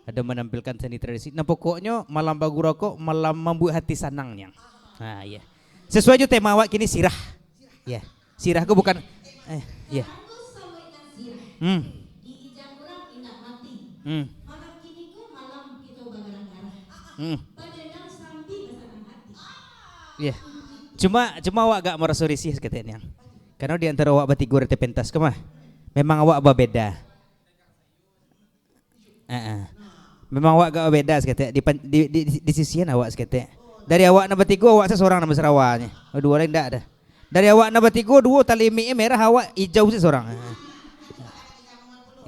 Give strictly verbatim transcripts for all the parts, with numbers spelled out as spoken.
Ado manampilkan seni tradisi. Nah, pokoknyo malam bagurau ko malam mambuek hati sanang nian. Ha, iya. Sasuai jo tema awak kini, sirah. Ya. Sirah ko bukan, eh, ya. Hmm. Hmm. Hmm. Ya. Cuma, cuma awak agak maraso risih saketek nian. Karano di antaro awak batigo dari pentas ko mah, memang awak babeda. Heeh. Memang awak agak beda saketek di pan-, di, di, di, di sisian awak saketek. Dari awak nan batigo, awak sasorang nan basarawa nyo. Oh, duo lai ndak ado. Dari awak nan batigo, duo tali mic-nyo merah, awak ijau sasorang. Heeh.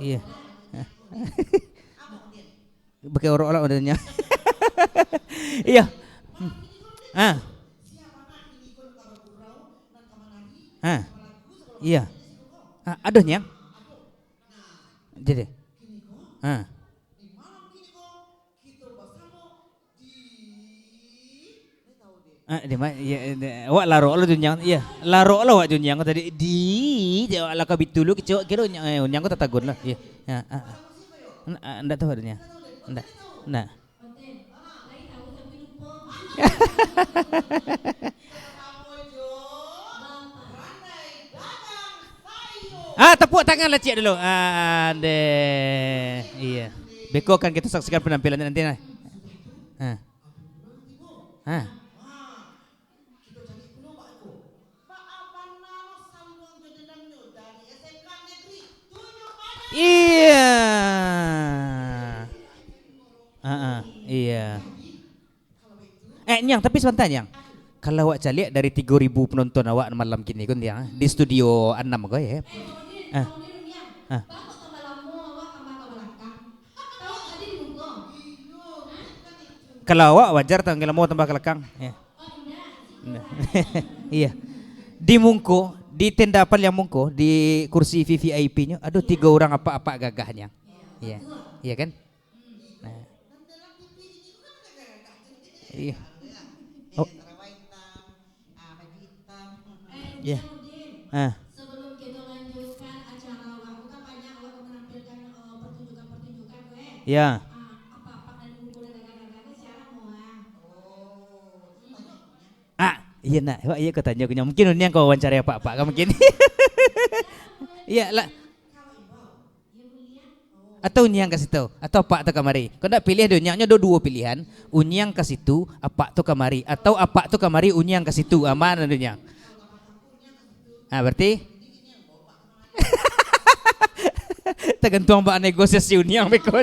Iya. Pakai orok lah modelnyo. Iya. Hmm. Ah. Ah. Iya. Ah, adoh, Nyang. Jadi. Ha. Ah, di ma-, iya, di, awak larok lo jo Nyang, iya. Larok lo awak jo Nyang tadi. Di, awak lah ka bitu lo, kecek kiro Nyang, eh, Nyang ko tatagun lah. Iya. Ya, ah, ah. N-, ah, ndak tahu ado Nyang. Ndak. Ndak. Ah, tepuk tangan lah ciek dulu. Ah, deh. Iya. Beko akan kita saksikan penampilannya nanti, nah. Ah. Ah. Iya. Ah, ah, iya. Eh, Nyang, tapi sabanta, Nyang. Kalau awak caliak dari tigo ribu penonton awak malam kini ko, Nyang, di studio anam ko, ya. Ah. Ah. Kalau awak wajar tambah lamo tambah ka lakang. Ya. Nah. Iya. Di mungko, di tenda paliang mungko, di kursi V V I P-nyo, ado tigo urang apak-apak gagah, Nyang. Iya. Iya kan? Nah. Iya. Oh. Iya. Ah. Ya. Ah, iya nak. Wak, iya ko tanyo ko nyo. Mungkin Uniang ko wawancarai apak-apak kan mungkin. Iya lah. Atau Uniang ka situ, atau apak tu kamari. Kau ndak pilih deh, Uniang nyo ado duo pilihan. Uniang ka situ, apak tu kamari. Atau apak tu kamari, Uniang ka situ. Aman ado Uniang. Ah, berarti? Tagantuang bak negosiasi Uniang beko.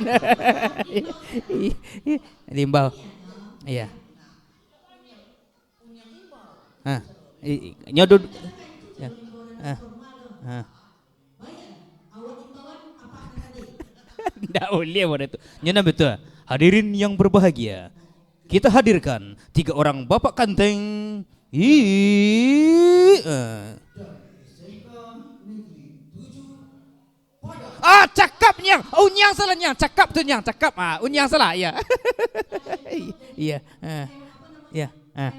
Diimbau. Iya. Ha. I, i, nyo dud-, ya. Ha. Ha. Ndak buliah pado tu. Nyo nan betul. Hadirin yang berbahagia, kita hadirkan tiga orang bapak kanteng. Ih, eh. Ah, cakap, Nyang. Oh, Uniang salah, Nyang. Cakap tu, Nyang. Cakap. Ah, Uniang salah. Iya. Iya. Ah. Iya. Ah.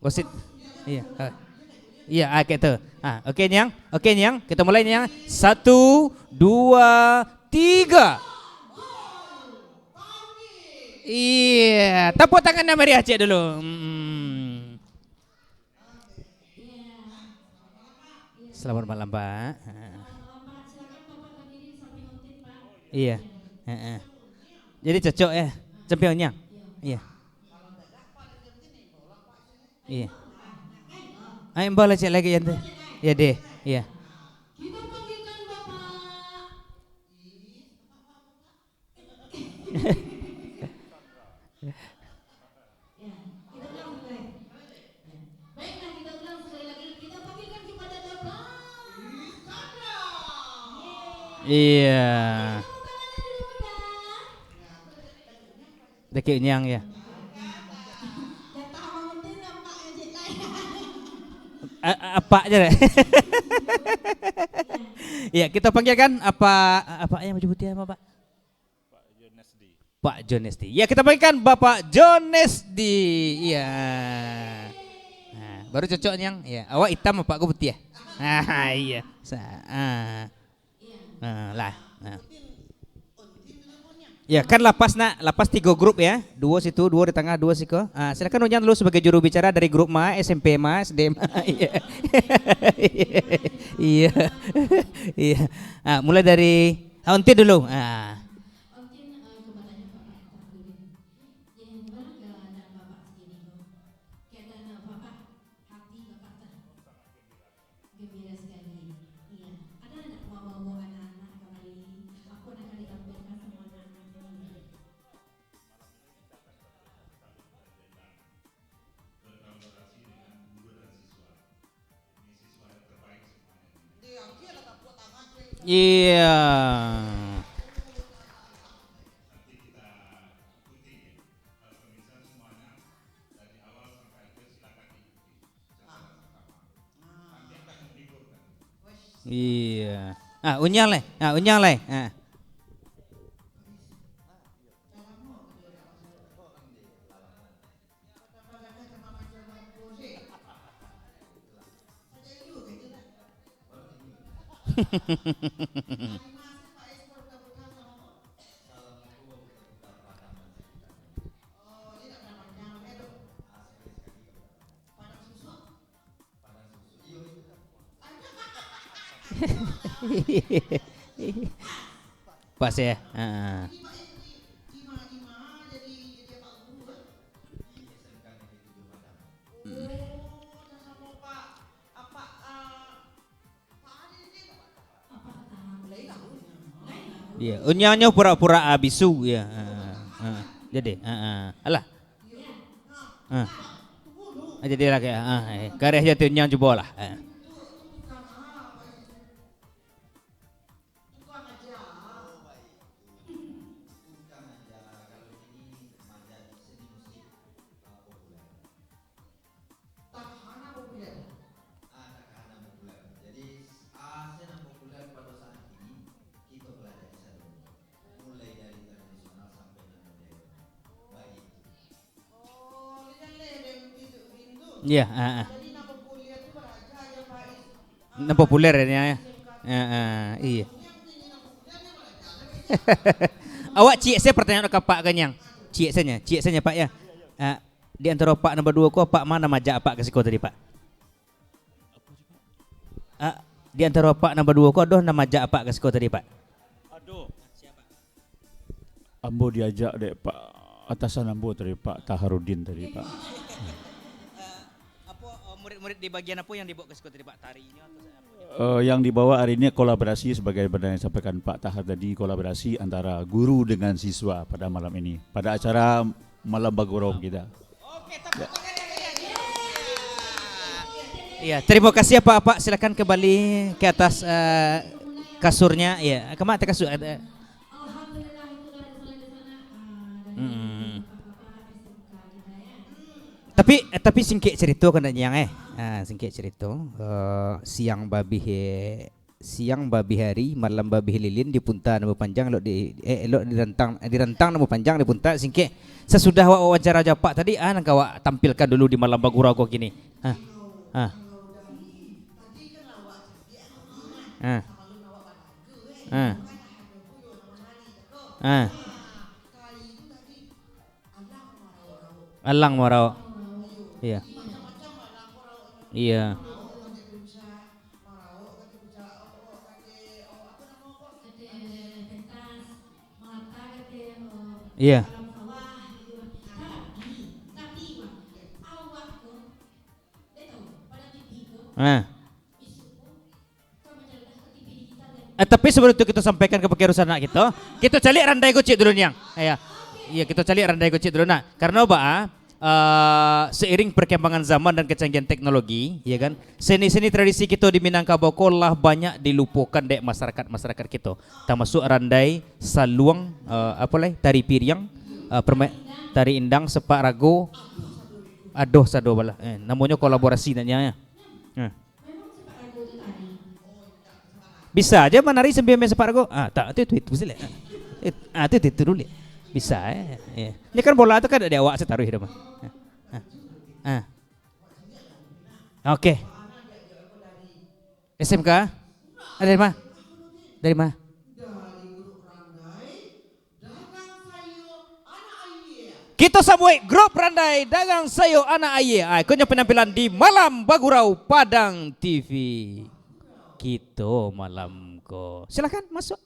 Wasit. Iya. Ah. Iya, ah, kayak tu. Ah, oke, Nyang. Oke, Nyang. Kita mulai, Nyang. Satu, dua, tiga. Iya. Tepuk tangan yang meriah, cek dulu. Hmm. Selamat malam, Pak. Iya. Heeh. Jadi cocok ya, campion Nyang. Iya. Iya. Ayo, imbau lah cek lagi yang tu. Ya deh, iya. Iya. Dakek Nyang ya. A-, a-, apak je deh. Ya, kita panggilkan apa, apa yang baju putih apa, Pak? Pak John Nesdi. Ya, kita panggilkan Bapak John Nesdi. Iya. Nah, baru cocok, Nyang. Iya, awak hitam, apak ko putih. Ah, iya. Sa-, ah. Ah, lah. Nah. Ya, kan lapas nak, lapas tigo grup ya. Duo situ, duo di tangah, duo siko. Ah, silakan Unyang dulu sebagai juru bicara dari grup ma, S M P ma, S D ma. Iya. Iya. Iya. Ah, mulai dari, ah, Untin dulu. Ah. Gembira sekali. Iya. Ada nggak mau bawa anak-anak kembali? Aku nak kali tampilkan semua anak-anak ini. Iya. Iya. Ah, Unyang lai. Ah, Unyang lai. Ah. Pas ya. Heeh. Mm. Iya, Unyang nyo pura-pura, ah, bisu, ya. Heeh, heeh. Jadi, heeh. Alah. Heeh. Ah, jadi lah, kayak, ah, eh, kareh jo tu Unyang cubo lah. Heeh. Takana populer. Ah, takana populer. Jadi, ah, se nan populer pado saat kini, kito pelajari sadonyo. Mulai dari tradisional sampai nan modern. Baitu. Iya, ah, ah. Nan populer ya, ya. Ya, ah, iya. Awak ciek se pertanyaan ka Pak Ganyang. Ciek saja, ciek saja, Pak, ya. Ah, Di antaro apak nan baduo ko, apak ma nan maajak apak ka siko tadi, Pak? Ah, di antaro apak nan baduo ko, ado nan maajak apak ka siko tadi, Pak? Ado. Ambo diajak dek Pak, atasan ambo tadi, Pak Taharudin tadi, Pak. Eh, apo, eh, murid-murid di bagian apo yang dibawa ka siko tadi, Pak? Tarinyo atau apo? Eh, yang dibawa hari ini kolaborasi, sebagaimana yang disampaikan Pak Tahar tadi, kolaborasi antara guru dengan siswa pada malam ini, pada acara Malam Bagurau kita. Oke, tepuk tangan yang meriah. Iya, terima kasih, Apak. Apak, silakan kembali ke atas, eh, kasurnya. Iya, kama atas kasur, eh. Mm. Tapi, eh, tapi singkek carito kan, Nyang, eh. Ah, singkek carito, eh, siang babih, eh, siang babih ari, malam babih lilin, di punta nan bapanjang, elok di, eh, elok di rantang, eh, di rantang nan bapanjang, di punta singkek. Sasudah awak wawancara jo apak tadi, ah, nan ka awak tampilkan dulu di Malam Bagurau ko kini. Ah. Ah. Ah. Ah. Ah. Alang maraok. Iya. Iya. Iya. Ah. Eh, tapi sabalun tu kito sampaikan ka pakai rusanak kito, kito caliak randai kocik dulu, Nyang. Iya. Iya, kito caliak randai kocik dulu, nak. Karano baa, eh, seiring perkembangan zaman dan kecanggihan teknologi, ya kan, seni-seni tradisi kito di Minangkabau ko lah banyak dilupokan dek masyarakat-masyarakat kito, tamasuak randai, saluang, eh, apo lai, tari piriang, eh, perma-, tari indang, sepak rago, adoh sado balah. Eh, namonyo kolaborasi nak, Nyang, ya. Nah. Bisa aja manari sambil main sepak rago. Ah, tak, itu, itu, itu, silek. Ah, itu, itu, itu dulu. Bisa, eh. Iya. Ini kan bola tu kan ada di awak, saya taruh di rumah. Ah. Ah. Oke. S M K? Dari mana? Dari mana? Kito sambuik grup Randai Dagang Sayua Anak Aia. Ah, iko nyo penampilan di Malam Bagurau Padang T V. Kito malam ko. Silakan masuk.